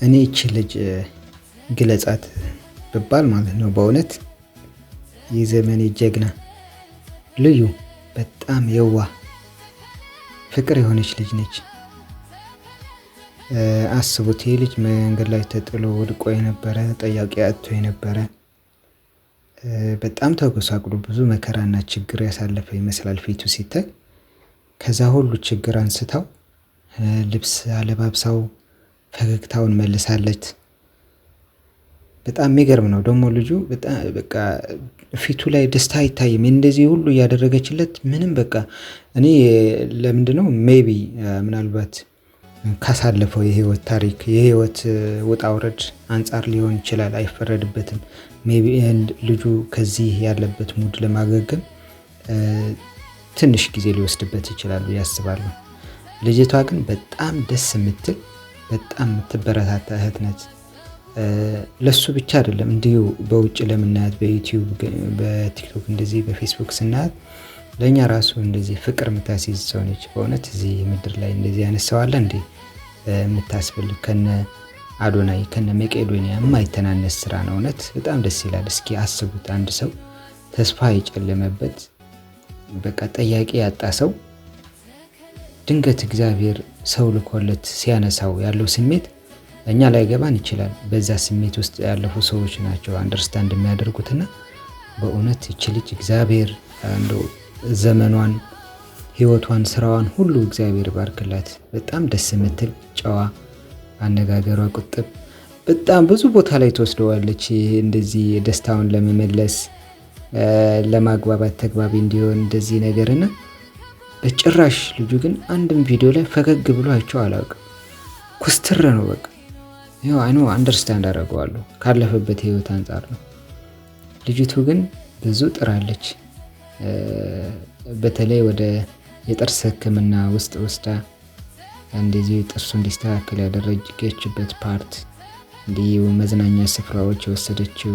እኔ ይቺ ልጅ ግለጻት ብባል ማለት ነው፣ በእውነት የዘመኔ ጀግና፣ ልዩ፣ በጣም የዋህ፣ ፍቅር የሆነች ልጅ ነች። አስቡት፣ ይህ ልጅ መንገድ ላይ ተጥሎ ወድቆ የነበረ፣ ጠያቂ አጥቶ የነበረ፣ በጣም ተጎሳቅሎ ብዙ መከራና ችግር ያሳለፈ ይመስላል ፊቱ ሲታይ። ከዛ ሁሉ ችግር አንስተው ልብስ አለባብሳው ፈገግታውን መልሳለች። በጣም የሚገርም ነው። ደግሞ ልጁ በጣም በቃ ፊቱ ላይ ደስታ አይታይም። እንደዚህ ሁሉ እያደረገችለት ምንም በቃ እኔ ለምንድነው maybe ምናልባት ካሳለፈው የህይወት ታሪክ፣ የህይወት ውጣ ውረድ አንፃር ሊሆን ይችላል። አይፈረድበትም። Maybe ልጁ ከዚህ ያለበት mood ለማገገም ትንሽ ጊዜ ሊወስድበት ይችላል ብዬ አስባለሁ። ልጅቷ ግን በጣም ደስ የምትል፣ በጣም የምትበረታታ እህት ናት። ለሱ ብቻ አይደለም፣ እንዲሁ በውጭ ለምናያት፣ በዩቲዩብ፣ በቲክቶክ፣ እንደዚህ በፌስቡክ ስናያት ለእኛ ራሱ እንደዚህ ፍቅር የምታስይዝ ሰው ነች። በእውነት እዚህ ምድር ላይ እንደዚህ አይነት ሰው አለ እንዴ የምታስብል፣ ከነ አዶናይ ከነ መቄዶንያ የማይተናነስ ስራ ነው። እውነት በጣም ደስ ይላል። እስኪ አስቡት፣ አንድ ሰው ተስፋ የጨለመበት፣ በቃ ጠያቂ ያጣ ሰው ድንገት እግዚአብሔር ሰው ልኮለት ሲያነሳው ያለው ስሜት እኛ ላይገባን ይችላል። በዛ ስሜት ውስጥ ያለፉ ሰዎች ናቸው understand የሚያደርጉትና በእውነት ይቺ ልጅ እግዚአብሔር እንደው ዘመኗን፣ ህይወቷን፣ ስራዋን ሁሉ እግዚአብሔር ባርክላት። በጣም ደስ የምትል ጨዋ፣ አነጋገሯ ቁጥብ፣ በጣም ብዙ ቦታ ላይ ትወስደዋለች። እንደዚህ ደስታውን ለመመለስ፣ ለማግባባት፣ ተግባቢ እንዲሆን እንደዚህ ነገርና በጭራሽ ልጁ ግን አንድም ቪዲዮ ላይ ፈገግ ብሎ አይቼው አላውቅም። ኩስትር ነው በቃ። ይኸው I know understand አደርገዋለሁ፣ ካለፈበት ህይወት አንጻር ነው። ልጅቱ ግን ብዙ ጥራለች። በተለይ ወደ የጥርስ ሕክምና ውስጥ ወስዳ እንደዚህ ጥርሱ እንዲስተካከል ያደረገችበት part፣ እንዲህ መዝናኛ ስፍራዎች የወሰደችው፣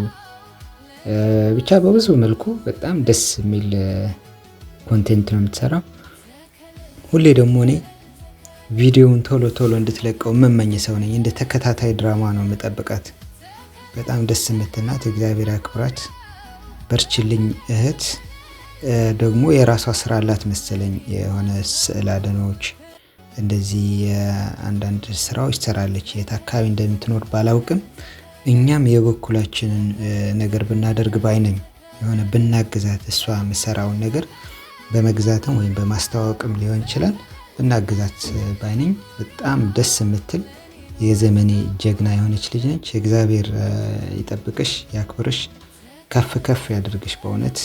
ብቻ በብዙ መልኩ በጣም ደስ የሚል content ነው የምትሰራው። ሁሌ ደግሞ እኔ ቪዲዮውን ቶሎ ቶሎ እንድትለቀው የምመኝ ሰው ነኝ። እንደ ተከታታይ ድራማ ነው የምጠብቃት። በጣም ደስ የምትናት፣ እግዚአብሔር ያክብራት። በርችልኝ እህት። ደግሞ የራሷ ስራ አላት መሰለኝ፣ የሆነ ስዕል አድኖዎች እንደዚህ አንዳንድ ስራዎች ትሰራለች። የት አካባቢ እንደምትኖር ባላውቅም እኛም የበኩላችንን ነገር ብናደርግ ባይ ነኝ። የሆነ ብናግዛት፣ እሷ የምትሰራውን ነገር በመግዛትም ወይም በማስተዋወቅም ሊሆን ይችላል፣ ብናግዛት ባይ ነኝ። በጣም ደስ የምትል የዘመኔ ጀግና የሆነች ልጅ ነች። እግዚአብሔር ይጠብቅሽ፣ ያክብርሽ፣ ከፍ ከፍ ያደርግሽ በእውነት።